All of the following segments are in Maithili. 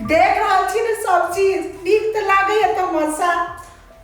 देख रहल छी ने सब चीज नीक तऽ लागैया तमाशा।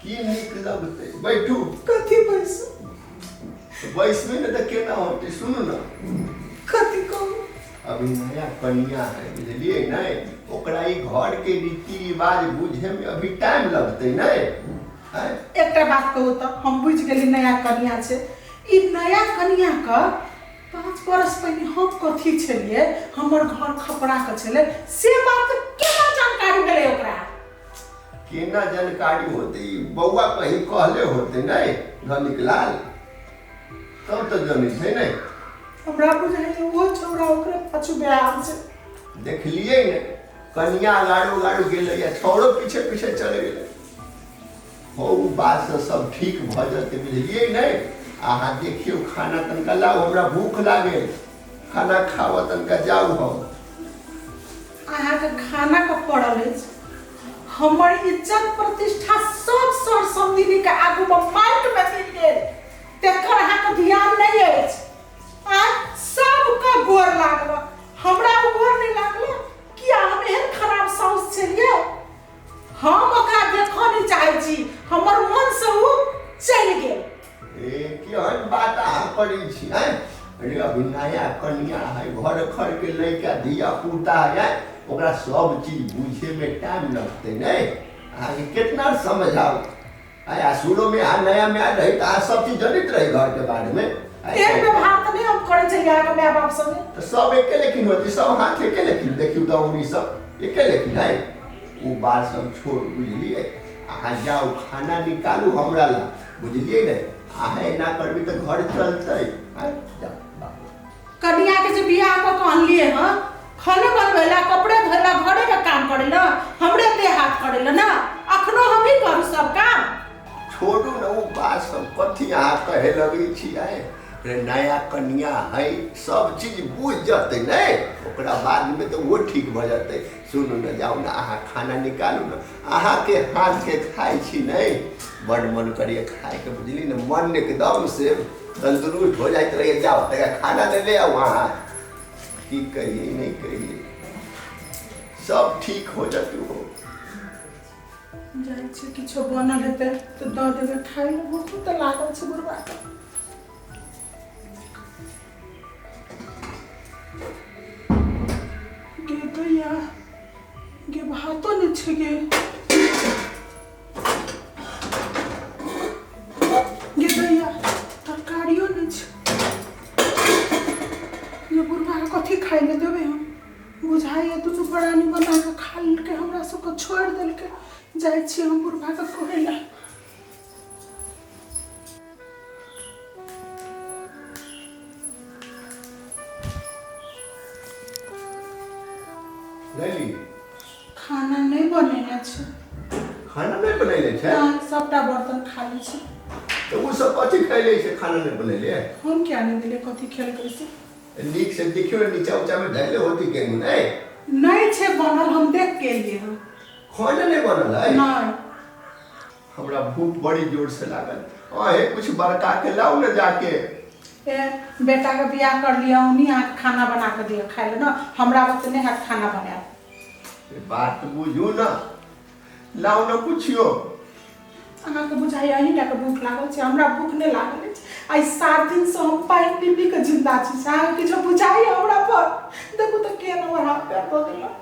की नीक लगतै? बैठू। कथी बैसू? तऽ बैसबै ने तऽ केना होतै? सुनू ने। कथी कहू? अभी नया कनिया है, बुझलियै नहि? ओकरा ई घर के रीति रिवाज बुझे में अभी टाइम लगतै नहि? आँय? एकटा बात कहू तऽ हम बुझि गेली नया कनिया छै। ई नया कनिया के 5 बरस पहिने हम कथी छलियै, हमर घर खपड़ा के छलै, से बात केना जानकारी भेलै ओकरा? केना जानकारी होतै? ई बौआ कहीं कहले होतै नहि धनिक लाल, तब तऽ जनै छै नहि। हमरा बुझाइए ओहो छौड़ा ओकरे पाछू बेहाल छै। देखलियै ने, कनिया गाड़ू गाड़ू गेलै आ छौड़ो पीछे पीछे चलि गेलै। हो, ओ बातसँ सब ठीक भऽ जेतै, बुझलियै नहि? अहाँ देखियौ, खाना तनिका लाउ, हमरा भूख लागल, खाना खाबऽ तनिका जाउ हम। अहाँके खानाके पड़ल अछि, हमर इज्जत प्रतिष्ठा सब सर समधिनीके आगूमे माटिमे मिल गेल, तेकर अहाँके ध्यान नहि अछि। आँय, सबके गोर लागल, हमरा ओ गोर नहि लागल? किया हम एहन खराब साउस छलियै? हम ओकरा देखऽ नहि चाहै छी, हमर मनसँ ओ चलि गेल। ए, केहन बात अहाँ करै छी? आँय, अरे अभी नया कनिया है, घर खर के लैका धिया पुता है, ओकरा सब चीज बुझे में टाइम लगतै नहि? अहाँके कितना समझाउ? आय, आ शुरू में अहाँ नया में आयल रही तऽ अहाँ सब चीज जनैत रही घर के बारे में? एहन व्यवहार तऽ नहि हम करै छलियै अहाँके माय बाप संगे। तऽ सब एके लेकिन होती, सब हाथ एके लेकिन देखियौ तऽ उंगली सब एके लेकिन है। ओ बात सब छोड़, बुझलियै? अहाँ जाउ, खाना निकालू हमरा ला, बुझलियै ने? अहाँ एना करबी तऽ घर चलतै? आँय, जाउ बाबू। कनिया के जे बियाह कऽ के अनलियै हँ, खाने बनबै ला, कपड़े धोइ ला, घरे के काम करै ला, हमरे देह हाथ करै ला ना? अखनो हमही करू सब काम? छोड़ू ने ओ बात सब, कथी अहाँ कहे लगै छी? आय रे, नया कनिया है, सब चीज बुझ जतै ने, ओकरा बादमे तऽ ओहो ठीक भऽ जतै। सुनू ने, जाउ ने अहाँ, खाना निकालू ने। अहाँके हाथके खाइ छी नहि, बड्ड मन करैए खायके, बुझली ने? मन एकदम से तंदुरुस्त हो जाइत रहैए। जाउ तनिका खाना लेले आउ। अहाँ की कहिए नहि कहिए, सब ठीक हो जतू हो। जाइ छी, किछो बनल हेतै तऽ दऽ देबै खाइ लए, भूख तऽ लागल छै बुढ़बाके। गे दैया गे, भातो नहि छै गे। गे दैया, तरकारियो नहि छै ये। बुढ़बा के कथी खाइ लए देबै हम? बुझाइए दुनू प्राणी बना कऽ खा लेलकै, हमरा सबके छोड़ि देलकै। जाइ छियै हम बुढ़बा के कहै लए। लैली, खाना नहि बनेने छै। खाना नहि बनेले छै? नहि, सबटा बर्तन खाली छै। तऽ ओ सब कथी खैले छै, खाना नहि बनेले? हम किया नहि गेलियै कथी खेलकै से। नीक से देखियौ ने, नीचा ऊँचा में धैले होती केनू नहि। नहि छै बनल, हम देख के एलियै हँ। खाना नहि बनल है? नहि। हमरा भूख बड़ी जोर से लागल, अहे कुछ बड़का के लाउ ने जाके। ए, बेटा के बियाह कर लिया, उन्हीं अहाँके खाना बना के दिअ खाइ लए ने, हमरा बते नहि हैत खाना बनायल। ए, बात बुझू ने, लाउ ने कुछियो। अहाँके बुझाइए अहीं टाके भूख लागल छै, हमरा भूख नहि लागल अछि। आइ 7 दिनसँ हम पानि पी पी कऽ जिन्दा छी, से अहाँके किछो बुझाइए हमरा पर? देखू तऽ केहन हमर हाथ पैर दऽ देलक।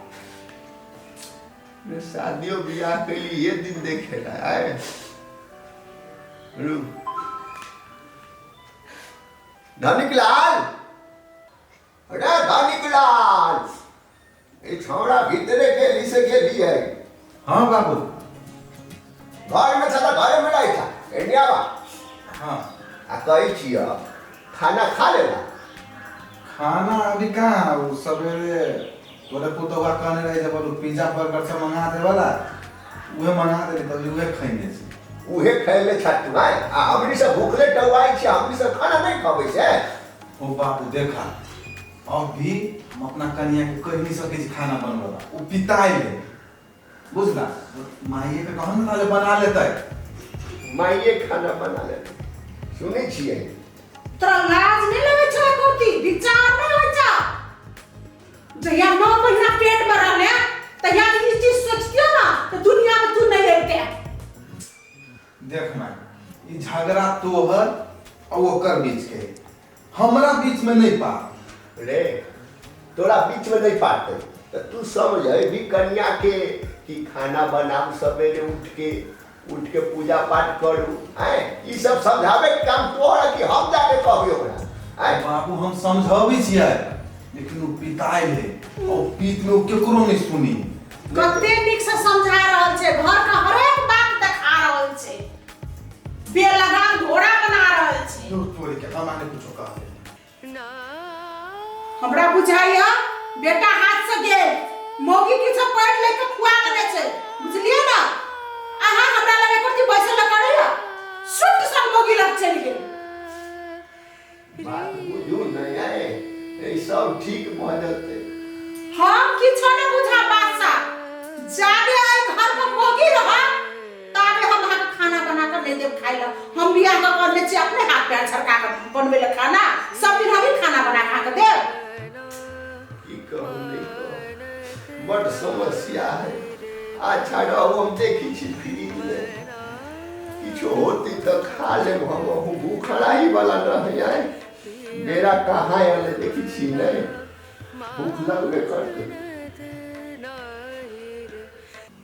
रे, शादियो बियाह कैली ये दिन देखे ला आए। रुक, धनिक लाल, अरे धनिक लाल, ई छौड़ा भीतरे गेली से गेली है। हाँ बाबू। घर में छला, घरे में रही था, एने आवा। हाँ। आ कहै छियै, खाना खा लेला? खाना अभी कहाँ, उ सवेरे तोरे पुतौआ कहने रहे जब बोलू पिज्जा बर्गर सब मंगा देवला, उहे मंगा देली, तभी उहे खैने छी। उहे खैले छथि भाई, आ हमनी सब भूखले टौआइ छी, हमनी सब खाना नहि खबै छै। ओ बाबू देखा, अभी हम अपना कनिया के कहि नहीं सकै छी खाना बनबला, उ पिताइ है, बुझला? माइये के कहन ताले बना लेतै। माइये खाना बना लेतै, सुनै छियै? तोरा लाज नहि लगै छौ एकोरती? विचार नहि होइ छौ? जहिया 9 महीना पेट में रहले तहिया ई बीचमे नहि पार। रे तोरा बीचमे नहि पारतै तऽ तू समझेबी कनियाके कि खाना बनाउ, सवेरे उठके उठके पूजा पाठ करू। आँय, ई सब समझाबे के काम तोहर कि हम जाके कहबी ओकरा? आँय बाबू, हम समझाबै छियै, लेकिन ओ पिताइ है और पीत में ओ केकरो नहीं सुनी। कते नीक से समझा रहल छै, घर के हरेक बात देखा रहल छै, बेलगाम घोड़ा बना रहल छै। दूर तोड़े के हम आने कुछो कहबे। हमरा बुझाइया बेटा हाथ से गेल, मौगी किछो पढ़ ले के खुआ देने छै, बुझलियै ना? अहाँ हमरा लगे करती बैसल ल करैया सुट सन मौगी लग चलि गेल। बात बुझू नहि आए, ई सब ठीक भऽ जेतै। हम किछो ने बुझा बादशाह, जाबे एहि घर के मौगी रहब ताबे हम अहाँके खाना बना कर नहीं देब खाइ लए। हम बियाह कऽ कर लै छी अपने हाथ पैर छड़का कऽ बनबै लए खाना, सब दिन हमही खाना बना कऽ अहाँके देब। की कहू नहि कहू, बड समस्या है। अच्छा रहू, हम देखी छी फ्रिज में किछु होती तऽ खा लेब। हम अहूँ भूखड़ाही वाला न है, मेरा कहाँ आयल देखी छी, नहि भूख लगबे करतै।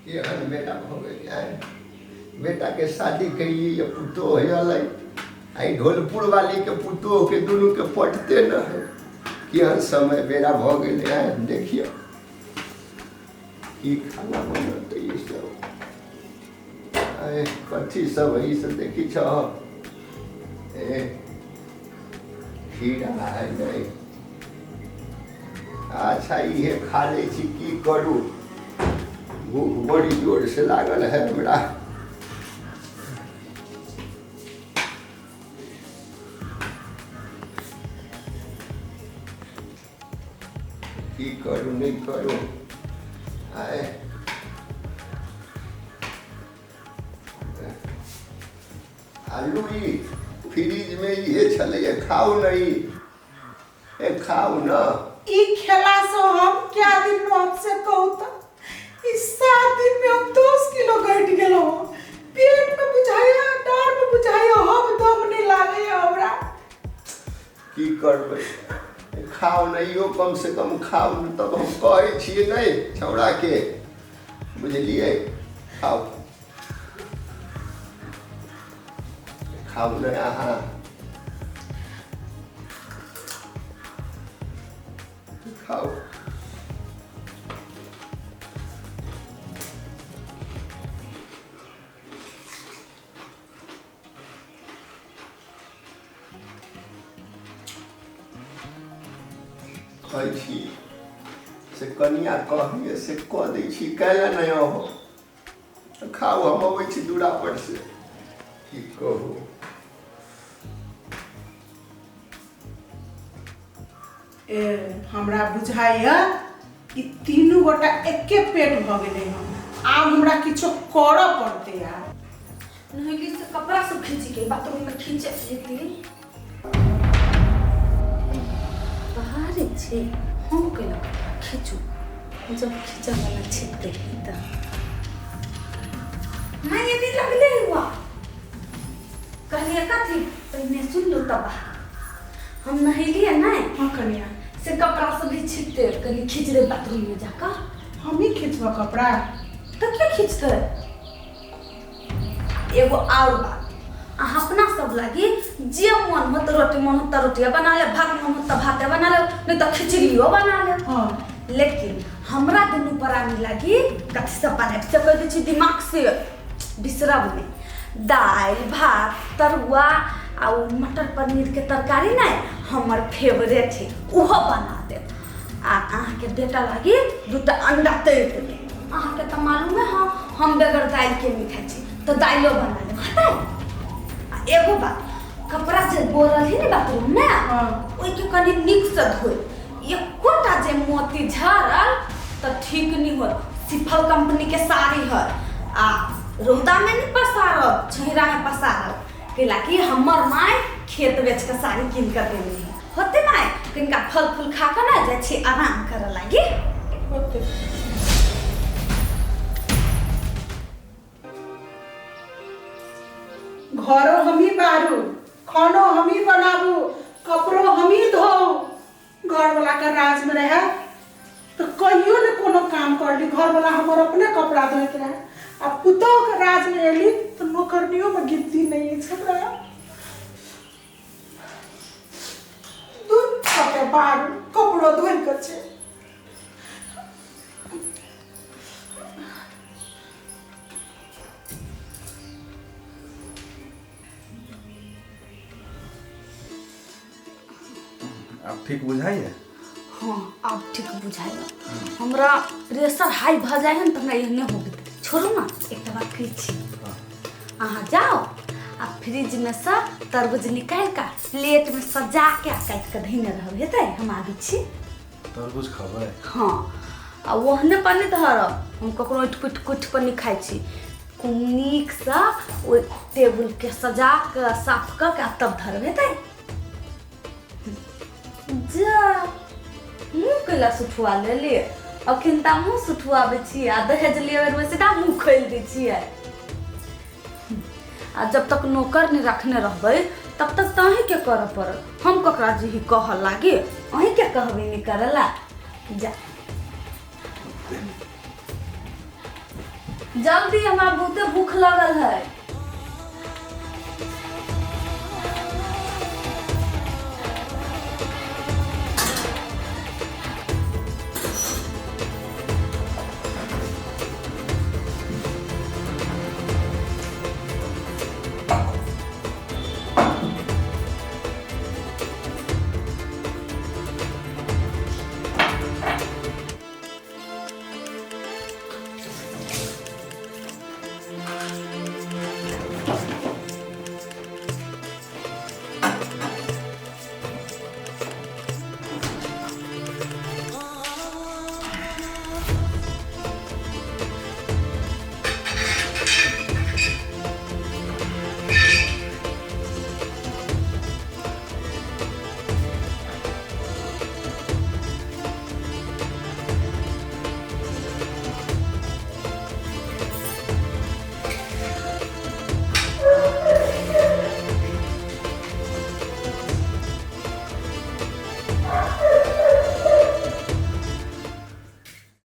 केहन बेटा भऽ गेल आइ, बेटाके शादी केलियै ये पुतोह अयलै, आइ ढोलपुर वालीके पुतोहके दुनूके पटते न है। केहन समय बेरा भऽ गेलै आइ, देखियौ की खाना बनतै ई सब। आइ कथी सब है ई सब देखी छह? ए खीरा है नहि? अच्छा इहे खा लै छी, की करू, भूख बड़ी जोर से लागल है हमरा। की करू नहि करू। आय आलू ई फ्रिजमे इहे छलैए, खाउ ने ई, ए खाउ न। ई खेला से हम क्या दिन में हमसे कहू त ई 7 दिन में हम 10 किलो घट गेलो। पेट में बुझाया, डार में बुझाया, हम दम नहीं लागे हमरा। की करबै, खाउ ने इहो, कम से कम खाउ ने, तब हम कहै छियै नहि छौड़ाके, बुझलियै? खाउ खाउ ने अहाँ खाउ। कहै छी से कनिया कहलियै से कऽ दै छी, काल्हि नहि अहो खाउ, हम अबै छी दूरा पर से। की कहू ए हमरा बुझाइया ई तीनू गोटा एके पेट भऽ गेलै हन, आब हमरा किछो करऽ पड़तै आब। नहली से कपड़ा सब खींच के बाथरूम में खींचे जेती बाहर छे। हम केना कपड़ा खींचू जब खींचा वाला छिपते त माय ये भी लगले हुआ। कहलिए कथी पहिने सुन लो तब हम नहेलिए नहीं। हाँ कनिया। से कपड़ा सब भी छिपते कनी खींच दे बाथरूम में जाकर। हम ही खींचबा कपड़ा? तो क्या खींचते? एगो और बात, अहाँ अपना सब लागी जे मन हो तो रोटी मन हो तो रोटिया बना ले, भात मन हो तो भाते बना ले, नहीं तो खिचड़ियो बना ले। हाँ। लेकिन हमरा दुनू प्राणी लागी कथी सब बनाए से कह दै छी, दिमाग से बिसरब नहीं। दालि भात तरुआ आ उ मटर पनीर के तरकारी नहीं हमर फेवरेट है, उहो बना देब। आ अहाँके बेटा लागी दूटा अंडा तैर देबै। अहाँके तऽ मालूम है हम बगैर दालि के नहीं खाइ छी, तो दालियो बना लेब हेतै। आ एगो बात, कपड़ा जे बोरल है ने बाथरूम में, हाँ। ओहिके कनि नीक से धोइ, एकोटा जे मोती झड़ल तऽ ठीक नहीं होत। सिफल कंपनी के साड़ी है आ रौदा में नहीं पसारब, छहिरा में पसारब, कैला कि हमर माय खेत बेच के साड़ी कीन के देने है। होते माय कनिका फल फूल खा के ना जाइ छी आराम करे लागी। होते। घरो हमही बारू, खानो हमही बनाबू, कपड़ो हमही धो। घरवला के राज में रहे तऽ कहियो ने कोनो काम करली, घरवला हमर अपने कपड़ा धोइत रहे। आ पुतोह के राज में एली तऽ नौकरनियो में गिनती नहीं अछि हमरा। दूध के बारू कपड़ो धोइ के छै। आब ठीक बुझाइए? हाँ, आब ठीक बुझाइए। हमरा प्रेशर हाई भऽ जाइ है ने तऽ हमरा एहने हो गेल। छोड़ू ने, एकटा बात कहै छी, अहाँ जाउ आ फ्रिजमे सँ तरबूज निकालि कऽ प्लेटमे सजा के आ काटि कऽ धयने रहब, हेतै? हम आबै छी। तरबूज खबै? हाँ, आ ओहने पर नहि धरब, हम ककरो उठि पुठि कुठि पर नहि खाइ छी। खूब नीकसँ ओहि टेबुलके सजा कऽ साफ कऽ के आ तब धरब, हेतै? जा, मुँह कैला सुठुआ लेलियै? अखन तऽ मुँह सुठुआबै छी आ दहेज लिए बेरमे सीधा मुँह खोलि दै छियै। आ जब तक नौकर नहि रखने रहबै तब तक तऽ अहीँके करऽ पड़त। हम ककरा जी कहऽ लागी? अहीँके कहबै नहि करऽ ला। जा जल्दी, हमरा बहुते भूख लगल है।